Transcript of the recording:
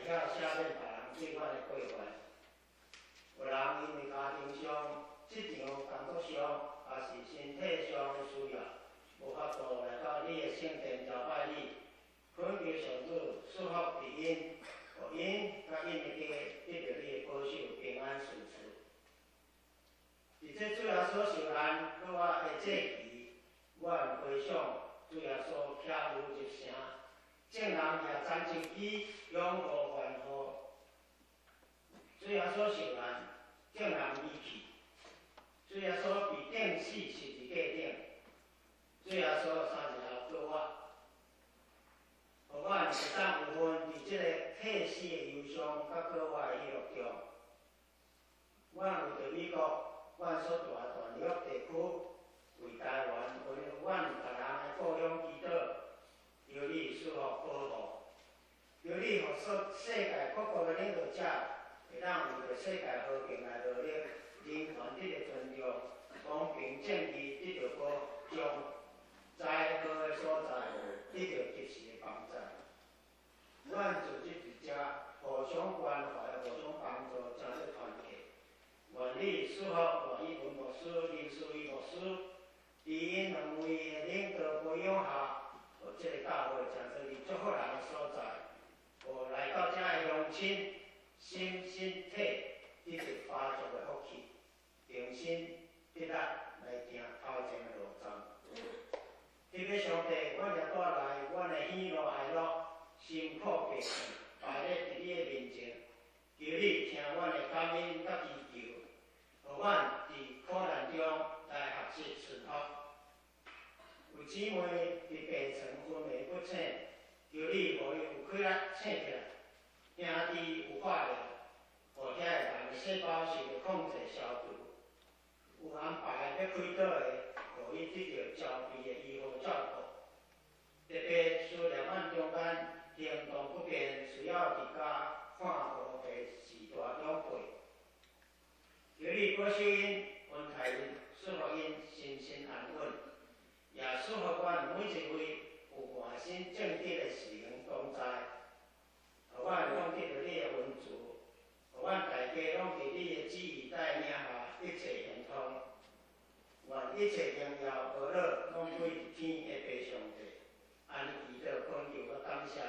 會曉赦免別人對阮的過犯。有人因為家庭上、職場工作上，抑是身體上的需要，無法度來到你的聖殿朝拜你，懇求上主賜福佇𪜶，予𪜶佮𪜶的家得著你的保守平安順遂。佇這主耶穌受難閣活的節期，阮回想主耶穌徛牛入城，眾人舉斬石枝，擁護歡呼。主耶穌受難，眾人離棄。主耶穌被釘死十字架頂，主耶穌3日後復活，予阮會當有份佇這个替死的憂傷佮復活的喜樂中。阮為著美國，阮所住的大紐約地區，為台灣，為阮逐人的故鄉祈禱，求你賜福保護，求你予世世界各國的領導者，會當為著世界和平來努力，人權得著尊重，公平正義得著保障，災禍的所在得著及時的幫助。阮就佇這互相關懷、互相幫助，成做團體。願你賜福賴以文牧師、林思維牧師，佇𪜶兩位的領導培養下，予這个教會成做你祝福人的所在，予來到遮的鄉親心身體得著飽足的福氣，重新得力來行頭前的路程。天父上帝，阮也帶來阮的喜怒哀樂、辛苦過去，擺咧佇你的面前，求你聽阮的感恩佮祈求，予阮佇苦難中來學習順服。有姊妹佇病床昏迷不醒，求你予伊有氣力醒起來。兄弟有化療，予遐个癌細胞受著控制消除。有安排欲開刀的，予伊得著周備的醫護照顧。特別思念阮中間行動不便，需要佇家看護的序大長輩，求你保守𪜶、恩待𪜶、賜福𪜶心身安穩，也賜福阮每一位有愛心正直的屬靈同在，予阮攏得著你的恩慈，予阮大家攏佇你的旨意帶領下，一切亨通。願一切榮耀、呵咾攏歸佇天的父上帝。按呢祈禱，懇求佮感謝，